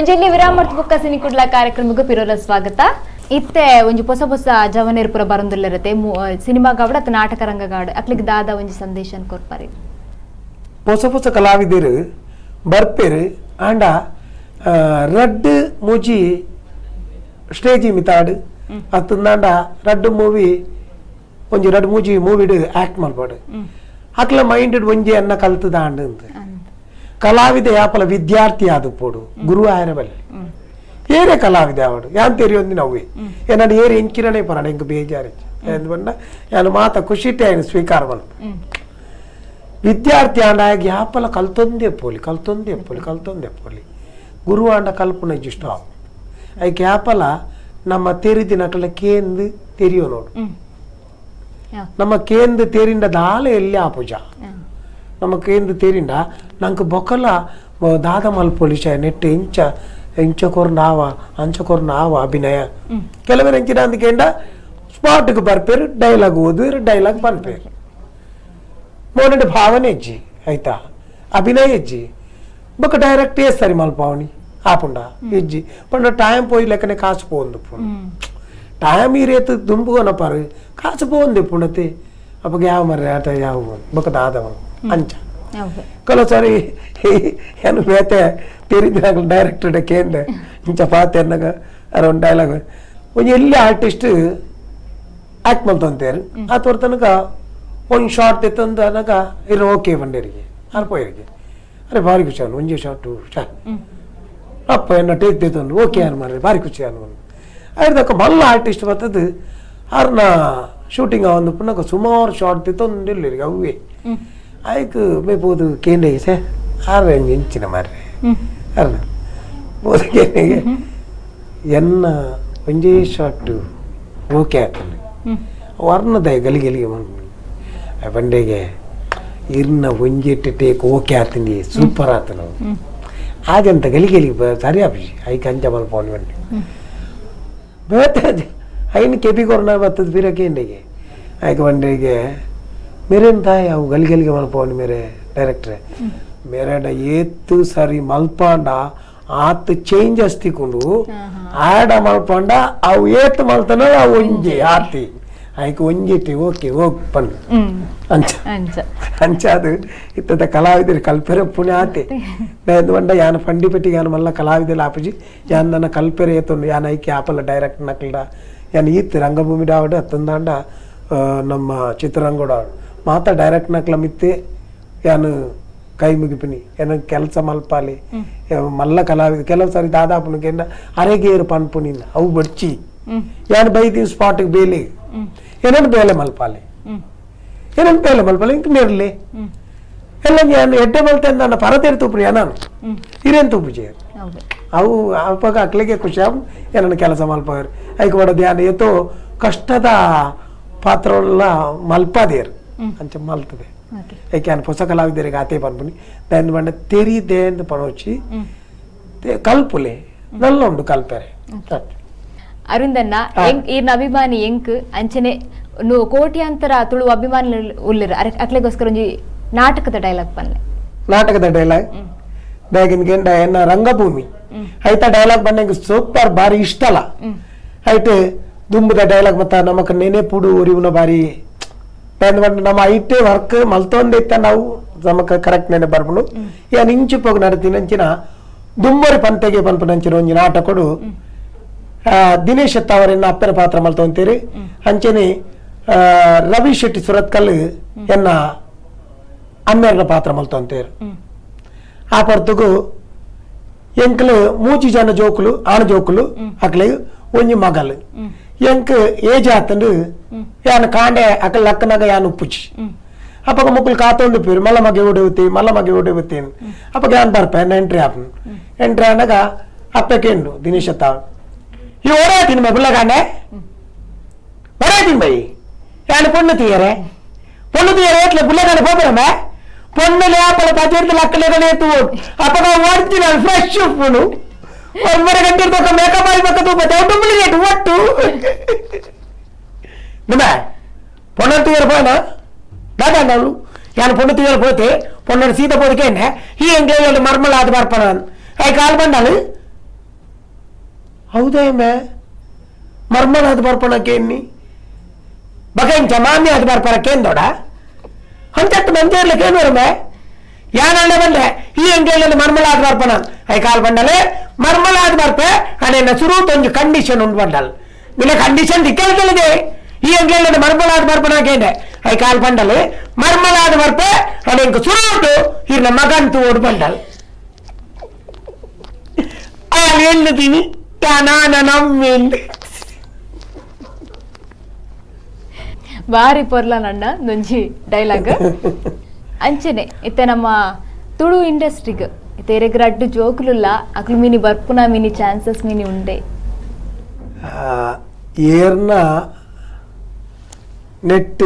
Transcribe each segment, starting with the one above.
ಒಂಜೆಲ್ಲಿ ವಿರಾಮರ್ಥ ಬುಕ್ಕ ಸಿನಿ ಕುಡ್ಲ ಕಾರ್ಯಕ್ರಮಕ್ಕೆ ಪಿರೋಲ ಸ್ವಾಗತ. ಇತ್ತೆ ಒಂಜಿ ಹೊಸ ಹೊಸ ಜವನೇರ್ಪುರ ಬರೊಂದುಲ್ಲರತೆ ಸಿನಿಮಾ ಗಾವಡ ಅಥವಾ ನಾಟಕ ರಂಗಗಾಡು ಅಕ್ಲಿಗೆ ದಾದ ಒಂಜಿ ಸಂದೇಶ ಕೊರ್ಪಾರಿ. ಹೊಸ ಹೊಸ ಕಲಾವಿದರು ಬರ್ಪೇರು ಆಂಡ ರಡ್ಡ್ ಮೂಜಿ ಸ್ಟೇಜ್ ಮಿತಾಡು ಅತ್ತಂದಾಂಡ ರಡ್ಡ್ ಮೂವಿ ಒಂಜಿ ರಡ್ಡ್ ಮೂಜಿ ಮೂವಿಡ್ ಆಕ್ಟ್ ಮಲ್ಪಾಡು ಅಕ್ಲ ಮೈಂಡ್ ಒಂಜಿ ಅನ್ನ ಕಲ್ತದಾಂಡು ಅಂತ. ಕಲಾವಿದ ಯಾಪಲ ವಿದ್ಯಾರ್ಥಿ ಆದ ಪೋಡು ಗುರು ಆಯರ ಬಲ್ಲಿ ಏರೇ ಕಲಾವಿದ ಅವಡು ಯಾನ್ ತೆರಿಯೊಂದಿನ ಅವೇ ಏನಾಡು ಏರೆ ಎಂಕಿರನೇ ಪರಾಡ ಎಂಕ್ ಬೇಜಾರು ಎಂದ್ ಯಾನು ಮಾತ ಖುಷಿಟೆ ಆಯ್ನ ಸ್ವೀಕಾರ ಮಲ್ಪ. ವಿದ್ಯಾರ್ಥಿ ಆಂಡ ಆಗ ಯಾಪಲ ಕಲ್ತೊಂದೇ ಪೋಲಿ ಕಲ್ತೊಂದೇ ಪೋಲಿ ಕಲ್ತೊಂದೇ ಪೋಲಿ ಗುರು ಆಂಡ ಕಲ್ಪನೆ ಇಷ್ಟ ಐಕೆ ಯಾಪಲ ನಮ್ಮ ತೆರಿದಿನಕಲ ಕೇಂದು ತೆರಿಯೋ ನೋಡು ನಮ್ಮ ಕೇಂದು ತೇರಿಂಡ ದಾಲ ಎಲ್ಲಿ ಆಪುಜ ನಮ್ಮ ಕೇಂದು ತೇರಿಂಡ ನಂಗೆ ಬೊಕಲ ದಾದ ಮಲ್ಪೊಲಿ ಚ ನೆಟ್ ಇಂಚ ಇಂಚ ಕೊರ್ ನಾವ ಅಂಚ ಕೊರ್ ನಾವ ಅಭಿನಯ ಕೆಲವರು ಎಂಚಿನ ಅಂದ್ಕೇಂಡ ಸ್ಪಾಟ್ಗೆ ಬರ್ಪೇರು ಡೈಲಾಗ್ ಓದುವೇರು ಡೈಲಾಗ್ ಬನ್ಪೇರು ಮೋನಡೆ ಭಾವನೆ ಹೆಜ್ಜಿ ಆಯ್ತಾ ಅಭಿನಯ ಹೆಜ್ಜಿ ಬೊಕ ಡೈರೆಕ್ಟ್ ಏ ಸರಿ ಮಲ್ಪಾವಣಿ ಆಪುಂಡ ಹೆಜ್ಜಿ ಪಂಡ ಟೈಮ್ ಪೋಯಿ ಲೆಕ್ಕನೆ ಕಾಸು ಪೋಂದು ಟೈಮ್ ಈ ರೇತು ದುಂಬುಗೋನ ಪಾರು ಕಾಸು ಪೋಂದೆ ಪುಣತೆ ಅಪ್ಪಗೆ ಯಾವ ಮರ್ರೆ ಆಟ ಯಾವ ಬೊಕ ದಾದವ ಅಂಚ ಕೆಲವು ಸಾರಿ ಏನು ಬೇತೆ ತೆರಿದಿನಾಗಲು ಡೈರೆಕ್ಟರ್ ಕೇಂದ್ರ ಇಂಚ ಪಾತೆ ಅನ್ನಾಗ ಅರೌಂಡ್ ಡೈಲಾಗ್ ಒಂಜಿ ಎಲ್ಲಿ ಆರ್ಟಿಸ್ಟ್ ಆಕ್ಟ್ ಮಲ್ತೊಂತೇರು ಆ ತೋರ್ ತನಕ ಒಂದು ಶಾರ್ಟ್ ತೆತ್ತಂದು ಅನ್ನಾಗ ಇರೋ ಓಕೆ ಬಂಡೇರಿಗೆ ಅರ್ ಪೋಯರಿಗೆ ಅರೆ ಭಾರಿ ಖುಷಿ ಅನ್ನು ಒಂಜಿ ಶಾರ್ಟು ಶಾ ಅಪ್ಪ ಎನ್ನ ಟೇಕ್ ತೆತ್ತೊಂದು ಓಕೆ ಅನ್ ಮಾಡ್ರಿ ಭಾರಿ ಖುಷಿ ಅನ್ನು ಐದಕ್ಕ ಮಲ್ಲ ಆರ್ಟಿಸ್ಟ್ ಬರ್ತದೆ ಅರ್ನ ಶೂಟಿಂಗ್ ಒಂದು ಪುನಕ ಸುಮಾರು ಶಾರ್ಟ್ ತೆತ್ತೊಂದು ಇಲ್ಲ ಅವೇ ಆಯ್ತು ಮೇ ಪೋದು ಕೇಂದ್ರಿಗೆ ಸೇ ಆರ್ ಇಂಚಿನ ಮಾರ್ರೆ ಅರ್ನ ಪೋದು ಕೇಂದ್ರಿಗೆ ಎನ್ನ ಒಂಜೇ ಶಾರ್ಟು ಓಕೆ ಆಯ್ತಾನೆ ವರ್ಣದ ಗಲಿಗಲಿಗೆ ಬಂಡೆಗೆ ಇರ್ನ ಒಂಜೆಟ್ಟು ಟೇಕ್ ಓಕೆ ಆತನಿ ಸೂಪರ್ ಆತನ ಆಜಂತ ಗಲಿಗಲಿಗೆ ಸರಿ ಆಪಿ ಐಕ್ ಅಂಚ ಮಲ್ಪವನಿ ಬಂಡೆ ಬೇತೆ ಐನ್ ಕೆಪಿ ಕೊರೋನಾ ಬರ್ತದ ಬೀರ ಕೇಂದ್ರಿಗೆ ಆಯ್ಕೆ ಬಂಡೆಗೆ ಮೇರೇನು ತಾಯಿ ಅವು ಗಲಿಗಲಿಗೆ ಮಲ್ಪವನಿ ಮೇರೆ ಡೈರೆಕ್ಟ್ರೆ ಮೇರೆಡ ಏತ್ತು ಸರಿ ಮಲ್ಪಾಂಡ ಆತ್ ಚೇಂಜಸ್ ತಿಕೊಂಡು ಆಡ ಮಲ್ಪಂಡ ಅವು ಏತ್ ಮಲ್ತನ ಅವು ಒಂಜಿ ಆತಿ ಆಯ್ಕೆ ಒಂಜಿಟಿ ಓಕೆ ಹೋಗ್ ಪಂಡು ಅಂಚ ಅಂಚ ಅದು ಇತ್ತದ ಕಲಾವಿದರು ಕಲ್ಪೆರೆ ಪುಣ್ಯ ಆತೆ ಬಂಡ ಯಾನ ಫಂಡಿ ಪೆಟ್ಟಿಗೆ ಯಾನ ಮಲ್ಲ ಕಲಾವಿದೆಲ್ಲ ಆಪುಜಿ ಯಾನ್ ನನ್ನ ಕಲ್ಪೆರೆ ಏತೊಂಡು ಯಾನ ಐಕೆ ಆಪಲ್ಲ ಡೈರೆಕ್ಟ್ ನಕ್ಲ್ಡ ಯಾನ್ ಈತ್ ರಂಗಭೂಮಿ ಡಾವಡು ಅತ್ತಂದಾಂಡ ನಮ್ಮ ಚಿತ್ರರಂಗೋಡ ಮಾತಾ ಡೈರೆಕ್ಟ್ ನಕ್ಲ ಮಿತ್ತೆ ಯಾನು ಕೈ ಮುಗಿಪಿನಿ ಏನ ಕೆಲಸ ಮಲ್ಪಾಲಿ ಮಲ್ಲ ಕಲಾವಿದ ಕೆಲವು ಸಾರಿ ದಾದಾಪುನಕ್ಕೆ ಅರೆಗೇರು ಪನ್ಪುನಿಲ್ಲ ಅವು ಬಡ್ಚಿ ಯಾನು ಬೈದಿನ ಸ್ಪಾಟ್ಗೆ ಬೇಲೆ ಏನೇನು ಬೇಲೆ ಮಲ್ಪಾಲಿ ಏನೇನು ಬೇಲೆ ಮಲ್ಪಾಲಿ ಇಂಕ ಮೇರ್ಲಿ ಎಲ್ಲ ಯಾನು ಎಡ್ಡೆ ಮಲ್ತೆ ನನ್ನ ಪರತೇರು ತೂಪು ನಾನು ಹಿರೇನು ತೂಪು ಜೇರು ಅವು ಅಪ್ಪಾಗ ಅಕ್ಲಿಗೆ ಖುಷಿ ಅವು ಏನನ್ನು ಕೆಲಸ ಮಲ್ಪವ್ರು ಐಕ್ ಮಾಡೋದು ಯಾನು ಏತೋ ಕಷ್ಟದ ಪಾತ್ರವೆಲ್ಲ ಮಲ್ಪಾದೇರು ಅಂಚ ಮಲ್ತದೆ ಏಕೆ ಯಾನು ಹೊಸ ಕಲಾವಿದರಿಗೆ ಆತೆ ಪನ್ಪುನಿ ದಾನ್ ಬಂಡ ತೆರಿದೆ ಅಂತ ಪಣೋಚಿ ಕಲ್ಪುಲೆ ನಲ್ಲ ಉಂಡು ಕಲ್ಪೆರೆ. ಅರುಂದನ್ನ ಈರ್ನ ಅಭಿಮಾನಿ ಎಂಕ್ ಅಂಚನೆ ಕೋಟ್ಯಾಂತರ ತುಳು ಅಭಿಮಾನಿ ಉಲ್ಲಿರ ಅಕ್ಲೆಗೋಸ್ಕರ ಒಂಜಿ ನಾಟಕದ ಡೈಲಾಗ್ ಪನ್ಲೆ. ನಾಟಕದ ಡೈಲಾಗ್ ಬ್ಯಾಗಿನ ಎನ್ನ ರಂಗಭೂಮಿ ಆಯ್ತಾ ಡೈಲಾಗ್ ಬಂದಂಗೆ ಸೂಪರ್ ಬಾರಿ ಇಷ್ಟಲ್ಲ ಆಯ್ತು ದುಂಬುದ ಡೈಲಾಗ್ ಮತ್ತ ನಮಕ್ ನೆನೆಪುಡು ಒರಿವುನ ಬಾರಿ ನಮ್ಮ ಐಟೇ ವರ್ಕ್ ಮಲ್ತೊಂದಿತ್ತ ನಾವು ನಮಕ್ ಕರೆಕ್ಟ್ ನೆನೆ ಬರ್ಬುಡು ಯಾನ್ ಇಂಚು ಪೋಗ ನಡತಿನಂಚಿನ ದುಂಬರಿ ಪಂತೆಗೆ ಪನ್ಪುನಂಚಿನ ಒಂಜಿ ನಾಟಕಡು ದಿನೇಶ್ ಅವರನ್ನ ಅಪ್ಪನ ಪಾತ್ರ ಮಲ್ತೊಂತೀರಿ ಅಂಚನೆ ರವಿ ಶೆಟ್ಟಿ ಸುರತ್ಕಲ್ ಎನ್ನ ಅಮ್ಮೆರ್ನ ಪಾತ್ರ ಮಲ್ತೊಂತೀರಿ. ಆ ಪರ್ತುಗು ಎಂಕ್ಲು ಮೂಜಿ ಜನ ಜೋಕುಲು ಆಣ ಜೋಕುಲು ಅಕ್ಲೆ ಒಂಜಿ ಮಗಲು ಎಂಕ್ ಏಜ್ ಆತಂಡು ಯಾನ್ ಕಾಂಡೆ ಅಕಲ್ ಲಕ್ಕನಾಗ ಯಾನ್ ಉಪ್ಪುಚಿ ಅಪ್ಪಗ ಮುಕ್ಕಲು ಕಾತೊಂದು ಪೇರು ಮಲ್ಲ ಮಗೆ ಓಡಿ ಮಲ್ಲ ಮಗೆ ಓಡಿ ಅಪ್ಪಗ ಯಾನ್ ಬರ್ಪ ಎಂಟ್ರಿ ಆಪನ್ ಎಂಟ್ರಿ ಆನಾಗ ಅಪ್ಪಕೇಂಡು ದಿನೇಶ್ ಅತ್ತ ಈ ಓಡಾತೀನಿ ಮೈ ಬುಲ್ಲಗಾಂಡೆ ಓಡಾತೀನಿ ಬೈ ಯಾನ್ ಪೊಣ್ಣು ತೀಯರೆ ಪೊಣ್ಣು ತೀಯರೆ ಎಟ್ಲೆ ಬುಲ್ಲಗಾಂಡೆ ಹೋಗ್ಬರಮ್ಮ ಪೊಣ್ಣು ಲೇಪಲ ಪಚೇರ್ದು ಲಕ್ಕಲೆಗನೆ ಎತ್ತು ಅಪ್ಪಗ ಒರಿಜಿನಲ್ ಫ್ರೆಶ್ ಉಪ್ಪುನು ಒಂಬರೆ ಗಂಟೆ ತಕ್ಕ ಮೇಕಪ್ ಆಗಿ ಪಕ್ಕ ತೂಪ ಡೂಪ್ಲಿಕೇಟ್ ಒಟ್ಟು ನಿಮ್ಮ ಪೊಣ್ಣು ತೀಯರ್ పోనా దాదాండాలు ಯಾನು ಪೊಣ್ಣು ತೀಯರ್ పోతే పొన్నడు సీత పోదుకేనే ఈ ఎంగే మర్మలు ఆది పర్పణ అవి కాలు బండాలు ಹೌದೇ ಮರ್ಮಲ ಅದು ಬರ್ಪಣಕ್ಕೆ ಎನ್ನಿ ಬಗೆಂಚ ಮಾಮಿ ಅದು ಬರ್ಪಣಕ್ಕೆ ಎಂದೋಡ ಅಂಚತ್ತು ಮಂಜೇರ್ಲಿಕ್ಕೆ ಏನು ಬರಮೆ ಯಾನಣ್ಣ ಬಂದೆ ಈ ಅಂಗೇಳಿ ಮರ್ಮಲ ಅದು ಬರ್ಪಣ I call ಬಂಡಲೆ ಮರ್ಮಲ ಅದು ಬರ್ಪೆ ಅಣ್ಣ ಸುರೂತ್ ಒಂಜು ಕಂಡೀಷನ್ ಉಂಡು ಬಂಡಲ್ ನಿನ್ನ ಕಂಡೀಷನ್ ದಿಕ್ಕಲ್ತದೆ ಈ ಅಂಗೇಳಿ ಮರ್ಮಲ ಅದು ಬರ್ಪಣಕ್ಕೆ I call ಬಂಡಲೆ ಮರ್ಮಲ ಅದು ಬರ್ಪೆ ಅಣ್ಣ ಸುರೂಟು ಇರ್ನ ಮಗಂತು ಓಡ್ ಬಂಡಲ್ ಎಳ್ಳುತ್ತೀನಿ ನಮ್ಮಿಂದ ಬಾರಿ ಪೊರ್ಲ ನನ್ನ ಒಂಜಿ ಡೈಲಾಗ್ ಅಂಚನೆ ಇತ್ತೆ ನಮ್ಮ ತುಳು ಇಂಡಸ್ಟ್ರಿಗ್ ಇತ್ತೆ ಎರೆಗ್ ರಡ್ಡು ಜೋಕುಲುಲ್ಲ ಅಕ್ಲು ಮೀನಿ ಬರ್ಪುನ ಮೀನಿ ಚಾನ್ಸಸ್ ಮೀನಿ ಉಂಡೆ ಏರ್ನ ನೆಟ್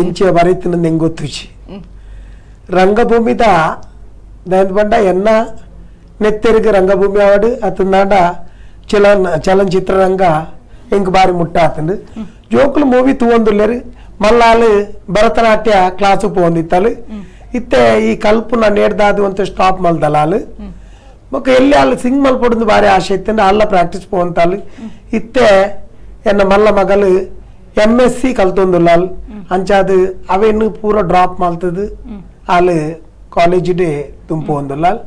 ಎಂಚೆ ಬರೀತಿನ ಗೊತ್ತುಚಿ ರಂಗಭೂಮಿದ ಬಂಡ ಎನ್ನ ನೆತ್ತೆರಿಗೆ ರಂಗಭೂಮಿ ಅವಾರ್ಡ್ ಅತಂದಾಂಡ ಚಲನಚಿತ್ರ ರಂಗ ಎಂಕ್ ಬಾರಿ ಮುಟ್ಟ ಆತಂಡು ಜೋಕುಲು ಮೂವಿ ತೂವೊಂದುಲ್ಲೆರ್ ಮಲ್ಲಾಲು ಭರತನಾಟ್ಯ ಕ್ಲಾಸು ಪೋವೊಂದಿತ್ತಲು ಇತ್ತೆ ಈ ಕಲ್ಪುನ ನೇಡ್ದಾದು ಅಂತ ಸ್ಟಾಪ್ ಮಲ್ದಲಾಲು ಬೊಕ್ಕ ಎಲ್ಲಿ ಅಲ್ಲಿ ಸಿಂಗ್ ಮಲ್ಪೊಡುಂದು ಬಾರಿ ಆಸೆ ಇತ್ತಂಡು ಅಲ್ಲ ಪ್ರಾಕ್ಟೀಸ್ ಪೋವಂತಾಲು ಇತ್ತೆ ಎನ್ನ ಮಲ್ಲ ಮಗಲು M S C ಕಲ್ತೊಂದುಲ್ಲಾಲ್ ಅಂಚಾದು ಅವೇನು ಪೂರ ಡ್ರಾಪ್ ಮಲ್ತದು ಅಲ್ಲಿ ಕಾಲೇಜ್ ಡೇ ತುಂಪೊಂದುಲ್ಲಾಲ್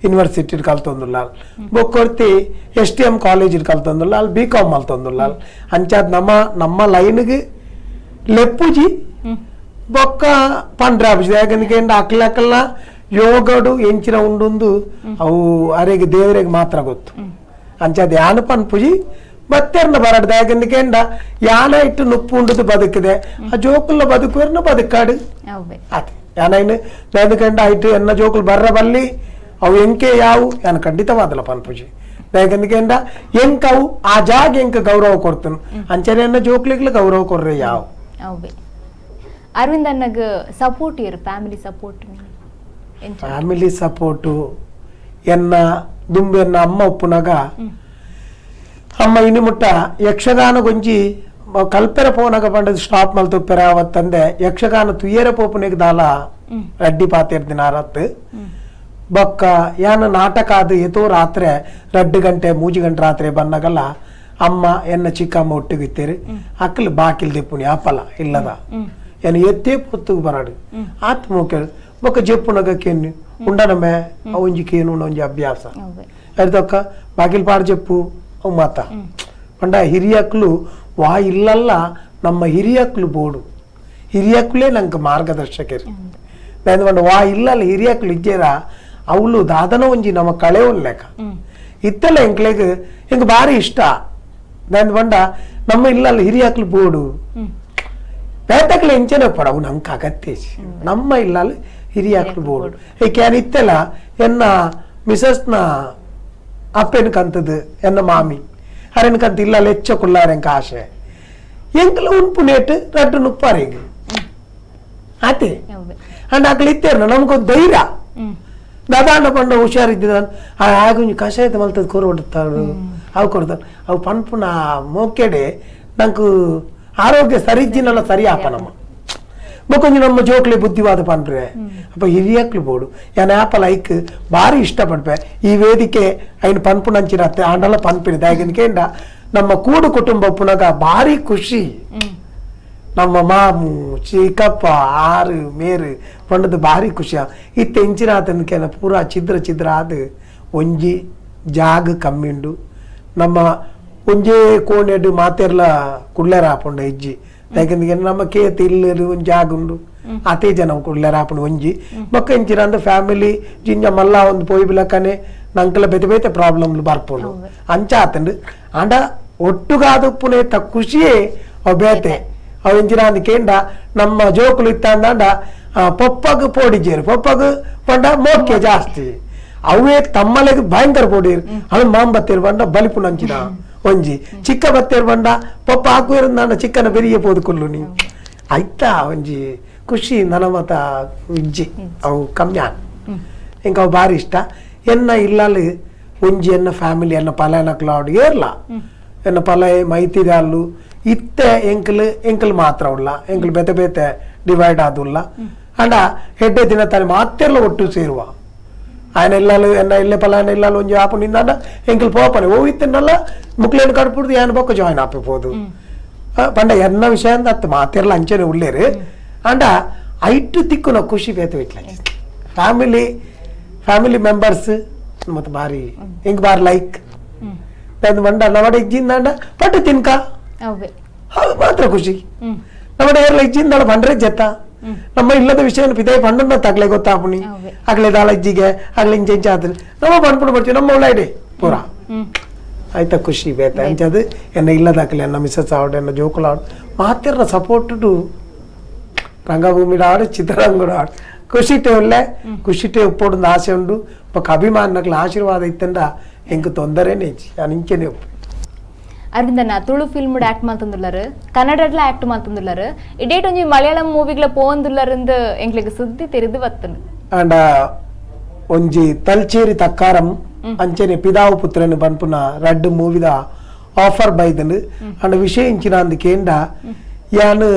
ಯೂನಿವರ್ಸಿಟಿ ಕಲ್ತೊಂದುಲ್ಲಾಲ್ ಬೊಕ್ಕೊರ್ತಿ S T M college ಕಲ್ತೊಂದುಲ್ಲಾಲ್ B com ಮಲ್ತೊಂದುಲ್ಲಾಲ್ ಅಂಚಾದ್ ನಮ್ಮ ನಮ್ಮ ಲೈನ್ಗೆ ಲೆಪ್ಪುಜಿ ಬೊಕ್ಕ ಪಂಡ್ರಾಪುಜಿ ಯಾಕಂದ್ರೆ ಅಕ್ಲ ಅಕ್ಕಲ್ಲ ಯೋಗಡು ಎಂಚಿನ ಉಂಡುಂದು ಅವು ಅರೆಗೆ ದೇವರಿಗೆ ಮಾತ್ರ ಗೊತ್ತು ಅಂಚಾದ್ ಯಾನು ಪನ್ಪುಜಿ ಬತ್ತೆರ್ನ ಬರಡ್ದ ಯಾಕಂದ್ರೆ ಯಾನ ಇಟ್ಟು ನುಪ್ಪು ಉಂಡುದು ಬದುಕಿದೆ ಆ ಜೋಕುಲ್ಲ ಬದುಕುವೆರ್ನ ಬದುಕಾಡು ಆತ ಯಾನೈನು ఎందుకంటే ಐಟು ಎನ್ನ ಜೋಕುಲು ಬರ್ರ ಬಲ್ಲಿ ಅವು ಎಂಕೆ ಯಾವು ಯಾನು ಖಂಡಿತವಾದಲ್ಲ ಪನ್ಪುಜಿ ಯಾಕಂದ್ರೆ ಎಂಕವು ಆ ಜಾಗ ಎಂಕ ಗೌರವ ಕೊಡ್ತನು ಅಂಚನೆ ಎನ್ನ ಜೋಕ್ಲಿಗ್ಲ ಗೌರವ ಕೊರ್ರೆ ಯಾವು. ಅರವಿಂದ್ ಅಣ್ಣಗ್ ಸಪೋರ್ಟ್ ಇರು family support? Family support ಎನ್ನ ದುಂಬು ಎನ್ನ ಅಮ್ಮ ಒಪ್ಪುನಾಗ ಅಮ್ಮ ಇನ್ನು ಮುಟ್ಟ ಯಕ್ಷಗಾನ ಗೊಂಜಿ ಕಲ್ಪೆರ ಪೋನಾಗ ಪಂಡದ ಸ್ಟಾಪ್ ಮಲ್ತುಪ್ಪೆರ ಅವತ್ತಂದೆ ಯಕ್ಷಗಾನ ತುಯ್ಯರ ಪೋಪುನಿಗೆ ದಾಲ ರಡ್ಡಿ ಪಾತಿರ್ದಿನ ಅರತ್ತು ಬೊಕ್ಕ ಯಾನ ನಾಟಕ ಅದು ಏತೋ ರಾತ್ರಿ 2 ಗಂಟೆ 3 ಗಂಟೆ ರಾತ್ರಿ ಬಂದಾಗಲ್ಲ ಅಮ್ಮ ಎನ್ನ ಚಿಕ್ಕಮ್ಮ ಒಟ್ಟಿಗೆ ಅಕ್ಕಲು ಬಾಕಿಲ್ ದಿಪ್ಪುನಿ ಆಪಲ ಇಲ್ಲದ ಏನು ಎತ್ತೇ ಪೊತ್ತುಗೆ ಬರಾಡು ಆತ್ ಮೋಕೆ ಬೊಕ್ಕ ಜೆಪ್ಪುನಗ ಕೆನ್ನು ಉಂಡನಮೆ ಒಂಜಿ ಕೇನು ಒಂಜಿ ಅಭ್ಯಾಸ ಅರ್ಧಕ್ಕ ಬಾಕಿಲ್ ಪಾಡ್ ಜೆಪ್ಪು ಅವು ಮಾತ ಪಂಡ ಹಿರಿಯಕ್ಲು ವಾ ಇಲ್ಲಲ್ಲ ನಮ್ಮ ಹಿರಿಯಕ್ಲು ಬೋಡು ಹಿರಿಯಕ್ಲೇ ನಂಗೆ ಮಾರ್ಗದರ್ಶಕರು ಪಂಡ ವಾ ಇಲ್ಲಲ್ಲ ಹಿರಿಯಕ್ಲು ಇಜ್ಜೇರ ಅವಳು ದಾದನ ಒಂಜಿ ನಮ್ಮ ಕಳೆ ಲೆಕ್ಕ ಇತ್ತೆಲ್ಲ ಎಂಕ್ಲೆಗ್ ಎಂಕ್ ಭಾರಿ ಇಷ್ಟ ಬಂಡ ನಮ್ಮ ಇಲ್ಲಲ್ಲ ಹಿರಿಯಕ್ಲು ಬೋಡು ಬೇತಕ್ಲೆ ಎಂಚನೆ ಪಡ ಅವು ನಂಗೆ ಅಗತ್ಯ ನಮ್ಮ ಇಲ್ಲಲ್ಲ ಹಿರಿಯಕ್ಲು ಬೋಡು ಏಕೆ ಇತ್ತೆಲ್ಲ ಎನ್ನ ಮಿಸಸ್ನ ಅಪ್ಪೆನಕಂತದ್ದು ಎನ್ನ ಮಾಮಿ ಅರೆನಕಂತ ಇಲ್ಲ ಲೆಚ್ಚ ಕುಲ್ಲಾರ ಎಂಕ ಆಸೆ ಎಂಕಲ ಉಂಪು ನೇಟ್ ರಡ್ಡು ನುಪ್ಪಾರೆಗ್ ಆತೆ ಅಂಡ್ ಅಕ್ಲು ಇತ್ತೇರ್ನ ನಮಗೊಂದು ಧೈರ್ಯ ದಾದಾಂಡ ಪಂಡ ಹುಷಾರಿದ್ದ ಆಗೊಂಜಿ ಕಷಾಯದ ಮಲ್ತದ ಕೊರು ಹೊಡ್ತಾಳು ಅವು ಕೊಡ್ತಾಳೆ ಅವು ಪನ್ಪುನ ಮೋಕೆಡೆ ನಂಗೆ ಆರೋಗ್ಯ ಸರಿಜ್ಜಿನಲ್ಲ ಸರಿ ಆಪ ನಮ್ಮ ಬೊಕ್ಕೊಂಜಿ ನಮ್ಮ ಜೋಕ್ಲೆ ಬುದ್ಧಿವಾದ ಪನ್ಪ್ರೆ ಅಪ್ಪ ಹಿರಿಯಕ್ಲು ಬೋಡು ಯಾನ್ ಆಪಲ್ ಐಕ್ ಭಾರಿ ಇಷ್ಟಪಡ್ಪೆ ಈ ವೇದಿಕೆ ಐನ್ ಪನ್ಪುನಂಚಿನತ್ತೆ ಆಂಡಲ ಪನ್ಪಿನ ದಾಗಿನ ಕೇಂಡ ನಮ್ಮ ಕೂಡು ಕುಟುಂಬ ಪುನಗ ಭಾರಿ ಖುಷಿ ನಮ್ಮ ಮಾಮು ಚಿಕ್ಕಪ್ಪ ಆರು ಮೇರು ಪಂಡದ ಭಾರಿ ಖುಷಿ ಇತ್ತೆ ಇಂಚಿನ ಪೂರಾ ಚಿದ್ರ ಚಿದ್ರ ಆದ ಒಂಜಿ ಜಾಗ ಕಮ್ಮಿಂಡು ನಮ್ಮ ಒಂಜೇ ಕೋಣೆಡು ಮಾತೆರ್ಲ ಕುಳ್ಳೆರ ಆಪುಂಡು ಇಜ್ಜಿ ಯಾಕಂದ್ರೆ ನಮ್ಮ ಕೇತ್ ಇಲ್ಲರು ಒಂಜಿ ಜಾಗ ಉಂಡು ಅತೇ ಜನ ಕುಳ್ಳೆರ ಆಪುಂಡು ಒಂಜಿ ಬೊಕ್ಕ ಇಂಚಿನ ಅಂದ ಫ್ಯಾಮಿಲಿ ಜಿಂಜ ಮಲ್ಲ ಒಂದು ಪೋಯಿ ಬಿಲಕ್ಕನೆ ನಂಕಲ ಬೇತೆ ಬೇತೆ ಪ್ರಾಬ್ಲಮ್ಲು ಬರ್ಪುಂಡು ಅಂಚ ಆತಂಡು ಅಂಡ ಒಟ್ಟುಗಾದುಪ್ಪುನೆ ತ ಖುಷಿಯೇ ಅವು ಬೇತೆ ಅವು ಇಂಚಿನ ಅಂದ ಕೇಂಡ ನಮ್ಮ ಜೋಕುಲು ಇತ್ತಂದಾಂಡ ಪೊಪ್ಪಗ್ ಪೋಡಿಜೇರು ಪೊಪ್ಪಗ್ ಪಂಡ ಮೋಕೆ ಜಾಸ್ತಿ ಅವೇ ತಮ್ಮಲೆಗ್ ಭಯಂಕರ ಪೋಡಿರು ಅವು ಮಾಂಬತ್ತೇರು ಪಂಡ ಬಲಿಪು ನಂಚಿನ ಒಂಜಿ ಚಿಕ್ಕ ಬತ್ತೇರು ಬಂಡ ಪೊಪ್ಪ ಹಾಕುವಿರಂದಾಂಡ ಚಿಕ್ಕನ ಬೆರಿಯ ಪೋದು ಕೊಲ್ಲು ನೀ ಆಯ್ತಾ ಒಂಜಿ ಖುಷಿ ನನ್ನ ಮತ ಇಜ್ಜಿ ಅವು ಕಮ್ಮಿ ಆನ್ ಇಂಕ ಅವು ಭಾರಿ ಇಷ್ಟ ಎನ್ನ ಇಲ್ಲಲ್ಲಿ ಒಂಜಿ ಎನ್ನ ಫ್ಯಾಮಿಲಿ ಎನ್ನ ಪಲಯನಕ್ಲು ಅವಡು ಏರ್ಲ ಎನ್ನ ಪಲಯ ಮೈತಿದಾಲು ಇತ್ತೆ ಎಂಕಲ್ ಎಂಕಲ್ ಮಾತ್ರ ಉಳ್ಳ ಎಂಕಲ್ ಬೇತೆ ಬೇತೆ ಡಿವೈಡ್ ಆದುಲ್ಲ ಅಂಡ ಹೆಡ್ಡೆ ದಿನ ತಾನೆ ಮಾತೆಲ್ಲ ಒಟ್ಟು ಸೇರುವ ఆయన ఇల్లాలు ఎన్న ఇల్లే పలానా ఇల్లాలు ಒಂಜಿ ಆಪು ನಿಂದಾಂಡ ಎಂಕಲ್ ಪೋಪನೆ ಓ ಇತ್ತನ್ನಲ್ಲ ಮುಕ್ಲೇನು ಕಡ್ಪುಡ್ದು ಯಾನ್ ಬೊಕ್ಕ ಜಾಯ್ನ್ ಆಪಿపోదు ಪಂಡ ಎನ್ನ ವಿಷಯ ಅಂದ ಅತ್ತು ಮಾತಿರ್ಲ ಅಂಚನೆ ಉಳ್ಳೇರು ಅಂಡ ಐಟು ತಿಕ್ಕುನ ಖುಷಿ ಬೇತ ಇಟ್ಲ family family members ಮತ್ತೆ ಬಾರಿ ಎಂಕ್ ಬಾರಿ ಲೈಕ್ ಬಂಡ ನಮ್ಮಡೆ ಇಜ್ಜಿಂದಾಂಡ ಪಟ್ಟು ತಿನ್ಕ ಮಾತ್ರ ಖುಷಿ ನಮ್ಮಡೆ ಏರ್ಲ ಇಜ್ಜಿಂದಾಡ ಬಂಡ್ರೆ ಜತ್ತ ನಮ್ಮ ಇಲ್ಲದ ವಿಷಯ ಪಿದಾಯಿ ಪಂಡನ್ನ ತಗ್ಲೆ ಗೊತ್ತಾಪುನಿ ಅಗ್ಲೆ ದಾಳ ಇಜ್ಜಿಗೆ ಅಗ್ಲೆ ಇಂಚೆ ಇಂಚೆ ಆದ್ರೆ ನಮ್ಮ ಬಂಡ್ಪುಡು ಬರ್ತೀವಿ ನಮ್ಮ ಉಳ್ಳಾಯ್ಡೆ ಪೂರ ಆಯ್ತಾ ಖುಷಿ ಬೇತ ಅಂಚದು ಎನ್ನ ಇಲ್ಲದಾಕಲೆ ಎನ್ನ ಮಿಸಸ್ ಆವಡು ಎನ್ನ ಜೋಕುಲ ಆವಡು ಮಾತಿರ್ನ ಸಪೋರ್ಟ್ ಟು ರಂಗಭೂಮಿಡ ಆಡು ಚಿತ್ರರಂಗಡ ಆಡು ಖುಷಿಟೆ ಉಳ್ಳೆ ಖುಷಿಟೆ ಉಪ್ಪೋಡು ಆಸೆ ಉಂಡು ಪಕ್ಕ ಅಭಿಮಾನಕ್ಲ ಆಶೀರ್ವಾದ ಇತ್ತಂಡ ಎಂಕ್ ತೊಂದರೆನೇ ಇಜ್ಜಿ ನಾನು ಇಂಚೆನೆ ಉಪ್ಪು. ಅರವಿಂದಣ್ಣ ತುಳು ಫಿಲ್ಮ್ ಆಕ್ಟ್ ಮಾಡ್ತಂದುಲ್ಲಾರು, ಕನ್ನಡಡ್ಲ ಆಕ್ಟ್ ಮಾಡ್ತಂದುಲ್ಲಾರು, ಇಡೇಟ್ ಒಂಜಿ ಮಲಯಾಳಂ ಮೂವಿಗ್ಲ ಪೋಂದುಲ್ಲಾರಂದು ಎಂಕ್ಲೆಗ್ ಸುದ್ದಿ ತೆರೆದು ಬತ್ತನು. ಅಂಡ ಒಂಜಿ ತಲ್ಚೇರಿ ತಕ್ಕಾರಂ ಅಂಚನೆ ಪಿದಾವು ಪುತ್ರನ್ ಪನ್ಪುನ ರಡ್ಡ್ ಮೂವಿದ ಆಫರ್ ಬೈದನು. ಅಂಡ ವಿಷಯ ಇಂಚಿನ ಅಂದ್ ಕೇಂಡ ಯಾನ್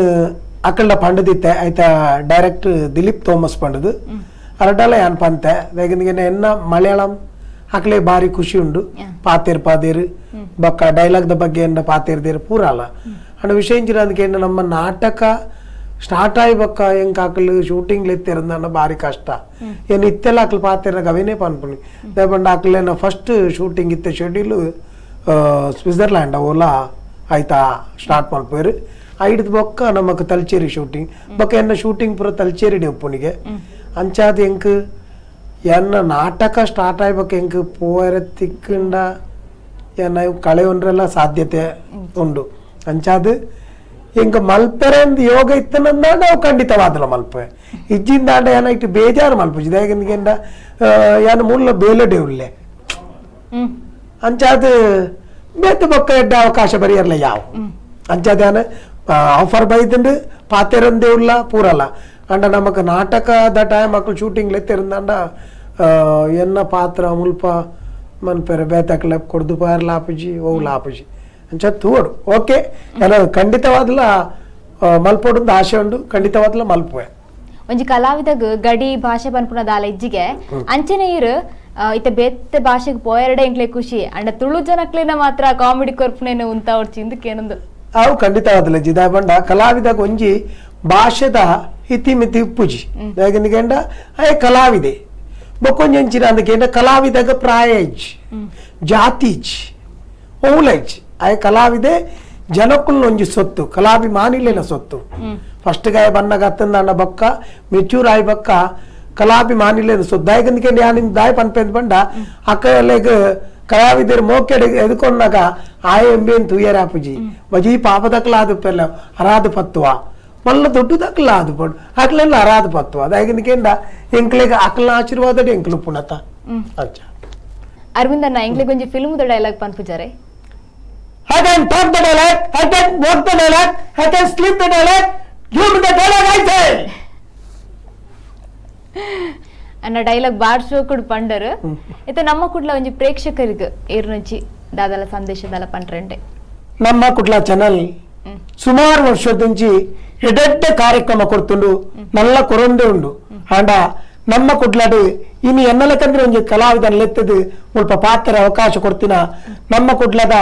ಅಕಲ್ಡ ಪಂಡದಿತ್ತೆ ಆಯ್ತ ಡೈರೆಕ್ಟ್ ದಿಲೀಪ್ ಥೋಮಸ್ ಪಂಡದು ಅರಡಲ ಯಾನ್ ಪಂತೆ ಬೇಗನಿಗೆ ಎನ್ನ ಮಲಯಾಳಂ ಅಕಲೆ ಬಾರಿ ಖುಷಿ ಉಂಡು ಪಾತೇರ್ ಪಾದೇರು ಬೊಕ್ಕ ಡೈಲಾಗ್ the ಬಗ್ಗೆ ಎನ್ನ ಪಾತೇರ್ದೇರು ಪೂರ ಅಲ್ಲ. ಅಂಡ ವಿಷಯ ಇಂಚಿನ ಅಂದ್ ಕೇಂಡ ನಮ್ಮ ನಾಟಕ ಸ್ಟಾರ್ಟ್ ಆಯಿ ಬೊಕ್ಕ ಎಂಕ್ ಅಕಲ್ ಶೂಟಿಂಗ್ ಲೆತ್ತಿರಂದ ಬಾರಿ ಕಷ್ಟ ಏನು ಇತ್ತೆಲ್ಲ ಅಕಲ್ ಪಾತೇರ್ನಾಗ ಅವೇನೇ ಪನ್ಪುನಿ ದಾಯೆ ಅಕಲೇನ ಫಸ್ಟ್ ಶೂಟಿಂಗ್ ಇತ್ತೆ ಶೆಡ್ಯೂಲ್ ಸ್ವಿಟ್ಜರ್ಲ್ಯಾಂಡ್ ಓಲಾ ಆಯ್ತಾ ಸ್ಟಾರ್ಟ್ ಮಲ್ಪೇರು ಐಡ್ದು ಬೊಕ್ಕ ನಮಕ್ ತಲ್ಚೇರಿ ಶೂಟಿಂಗ್ ಬೊಕ್ಕ ಎನ್ನ ಶೂಟಿಂಗ್ ಪೂರ ತಲ್ಚೇರಿ ಉಪ್ಪುನಿಗೆ ಅಂಚಾದ ಎಂಕ್ ಎನ್ನ ನಾಟಕ ಸ್ಟಾರ್ಟ್ ಆಯ್ಬೇಕು ಎಂಕ್ ಪೋಯರ ತಿಕ್ಕಂಡ ಎನ್ನ ಕಳೆ ಒಂದ್ರೆಲ್ಲ ಸಾಧ್ಯತೆ ಉಂಡು ಅಂಚಾದ ಎಂಕ್ ಮಲ್ಪೆರೆಂದು ಯೋಗ ಇತ್ತನಂದ ನಾವು ಖಂಡಿತವಾದಲ ಮಲ್ಪೆ ಇಜ್ಜಿಂದಾಂಡ ಏನ ಇಟ್ಟು ಬೇಜಾರು ಮಲ್ಪುಜಿ ದಾಯೆಗಂದ ಏನ ಮುಲ್ಲ ಬೇಲೆಡೆ ಉಲ್ಲೆ ಅಂಚಾದ ಬೇತ ಬೊಕ್ಕ ಎಡ್ಡ ಅವಕಾಶ ಬರಿಯರ್ಲ ಯಾವ ಅಂಚಾದ ಏನ ಆಫರ್ ಬೈದುಂಡು ಪಾತೆರಂದೇ ಉಲ್ಲ ಪೂರಲ್ಲ. ಅಂಡ ನಮಕ್ ನಾಟಕದ ಟೈಮ್ ಮಕ್ಕಳು ಶೂಟಿಂಗ್ ಲೆತ್ತಿರಂದಾಂಡ ಎನ್ನ ಪಾತ್ರ ಮುಲ್ಪ ಮನ್ಪೆರೆ ಬೇತಕ್ಲೆ ಕೊಡ್ದು ಪಾರ್ ಲಾಪುಜಿ ಓ ಲಾಪುಜಿ ಅಂಚ ತೂಡು ಓಕೆ ಎಲ್ಲ ಖಂಡಿತವಾದಲ ಮಲ್ಪೋಡು ಆಸೆ ಉಂಡು ಖಂಡಿತವಾದಲ ಮಲ್ಪುವೆ. ಒಂಜಿ ಕಲಾವಿದಗ್ ಗಡಿ ಭಾಷೆ ಪನ್ಪುನ ದಾಲ ಇಜ್ಜಿಗೆ ಅಂಚನೆ ಇರು ಇತ್ತೆ ಬೇತೆ ಭಾಷೆಗೆ ಪೋಯರಡೆ ಎಂಕ್ಲೆ ಖುಷಿ ಅಂಡ ತುಳು ಜನಕ್ಲೆನ ಮಾತ್ರ ಕಾಮಿಡಿ ಕೊರ್ಪುನೇನು ಉಂತ ಒಡ್ಚಿ ಕೇನೊಂದು ಅವು ಖಂಡಿತವಾದಲ ಜಿದಾ ಬಂಡ ಕಲಾವಿದಾಗ ಒಂಜಿ ಭಾಷೆದ ಇತಿಮಿತಿ ಉಪ್ಪುಜಿ ದಾಯೆಗಂಡ ಅಯ್ಯ ಕಲಾವಿದೆ ಬೊಕ್ಕೊಂಜಿ ಅಂಚಿನ ಅಂದಕೇಂಡ ಕಲಾವಿದಾಗ ಪ್ರಾಯ ಇಜ್ಜಿ ಜಾತಿ ಇಜ್ಜಿ ಓಲ ಇಜ್ಜಿ ಆಯ ಕಲಾವಿದೆ ಜನಕ್ಕುಲ್ ಒಂಜಿ ಸೊತ್ತು ಕಲಾಭಿಮಾನಿಲೇನ ಸೊತ್ತು ಫಸ್ಟ್ ಗಾಯ ಬನ್ನಗ ಅತ್ತಂದಾಂಡ ಬೊಕ್ಕ ಮೆಚೂರ್ ಆಯ್ ಬೊಕ್ಕ ಕಲಾಭಿಮಾನಿಲೇನ ಸೊತ್ತು ದಾಯಗಂದಕೇಂಡ ಯಾನ್ ದಾಯ ಪನ್ಪೆಂದ್ ಬಂಡ ಅಕ್ಕಲೆಗ್ ಕಲಾವಿದರು ಮೋಕೆಡ್ ಎದುಕೊಂಡಾಗ ಆಯ ಎಂಬೇನ್ ತೂಯರ್ ಆಪುಜಿ ಬಜಿ ಪಾಪದಕ್ಲ ಆದು ಪೆಲ್ಲ ಅರಾದು ಪತ್ತುವ ಮಲ್ಲ ದೊಡ್ಡದಕ್ಲ ಆದು ಪಡು ಅಕ್ಲೆಲ್ಲ ಅರಾದು ಪತ್ತುವ ದಾಯಗಂದಕೇಂಡ ಎಂಕ್ಲೆಗ್ ಅಕ್ಲ ಆಶೀರ್ವಾದ ಎಂಕ್ಲು ಪುಣತ. ಅಚ್ಚಾ ಅರವಿಂದಣ್ಣ ಎಂಕ್ಲೆಗ್ ಒಂಜಿ ಫಿಲ್ಮ್ ಡೈಲಾಗ್ ಪನ್ಪುಜಾರೆ. I can talk the dialogue, I can walk the dialogue, I can sleep the dialogue, give me the dialogue I say. ಅನ್ನ ಡೈಲಾಗ್ ಬಾರ್ ಶೋಕುಡು ಪಂಡರು ಇತ್ತೆ ನಮ್ಮ ಕುಡ್ಲ ಒಂಜಿ ಪ್ರೇಕ್ಷಕರಿಗೆ ಏರ್ನುಂಚಿ ದಾದಲ ಸಂದೇಶದಲ ಪಂಡ್ರಂಡೆ. ನಮ್ಮ ಕುಡ್ಲ ಚಾನಲ್ ಸುಮಾರು ವರ್ಷದಿಂಚಿ ಎಡೆಡ್ಡ ಕಾರ್ಯಕ್ರಮ ಕೊಡ್ತುಂಡು ನಲ್ಲ ಕೊರೊಂದೇ ಉಂಡು ಆಂಡ ನಮ್ಮ ಕುಡ್ಲಾಡು ಇನ್ನು ಎನ್ನಲಕಂದ್ರೆ ಒಂಜಿ ಕಲಾವಿದನ ಲೆತ್ತದು ಮುಲ್ಪ ಪಾತ್ರ ಅವಕಾಶ ಕೊಡ್ತಿನ ನಮ್ಮ ಕುಡ್ಲದ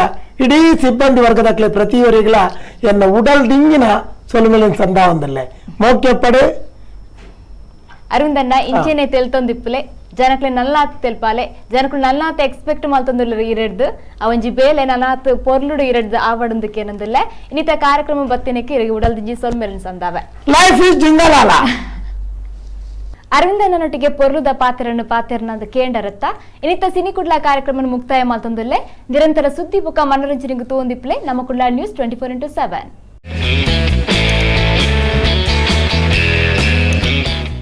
ಇಡೀ ಸಿಬ್ಬಂದಿ ವರ್ಗದಕ್ಲೆ ಪ್ರತಿಯೊರಿಗಳ ಎನ್ನ ಉಡಲ್ ದಿಂಗಿನ ಸೊಲುಮೆಲಿನ ಸಂದಾವಂದಲ್ಲೇ ಮೋಕ್ಯಪ್ಪಡೆ. ಅರವಿಂದಣ್ಣ ಇಂಚೆನೆ ತೆಲ್ತೊಂದಿಪ್ಪಲೆ ಜನಕ್ಲೆ ನಲ್ಲಾತ್ ತೆಲ್ಪಾಲೆ ಜನಕ್ಲು ನಲ್ಲಾತ್ ಎಕ್ಸ್ಪೆಕ್ಟ್ ಮಲ್ತೊಂದುಲ್ಲ ಇರಡ್ದು ಆ ಒಂಜಿ ಬೇಲೆ ನನಾತ್ ಪೊರ್ಲುಡು ಇರಡ್ದು ಆವಡಂದಕ್ಕೇನಂದಲ್ಲ ಇನ್ನಿತ ಕಾರ್ಯಕ್ರಮ ಬತ್ತಿನಕ್ಕೆ ಇರಗಿ ಉಡಲ್ ದಿಂಜಿ ಸೊಲ್ಮೆಲಿನ ಸಂದಾವೆ. Life is ಜಿಂಗಲಾಲ. ಅರವಿಂದಣ್ಣನೊಟ್ಟಿಗೆ ಪೊರ್ಲುದ ಪಾತ್ರನ್ನು ಪಾತ್ರನದ ಕೇಂಡರತ್ತ ಇನ್ನಿತ ಸಿನಿ ಕುಡ್ಲ ಕಾರ್ಯಕ್ರಮ ಮುಕ್ತಾಯ ಮಾತೊಂದುಲ್ಲೆ ನಿರಂತರ ಸುದ್ದಿ ಬುಕ್ಕ ಮನೋರಂಜನೆಗೂ ತೋಂದಿಪ್ಲೆ ನಮ್ಮ ಕುಡ್ಲ ನ್ಯೂಸ್ 24x7.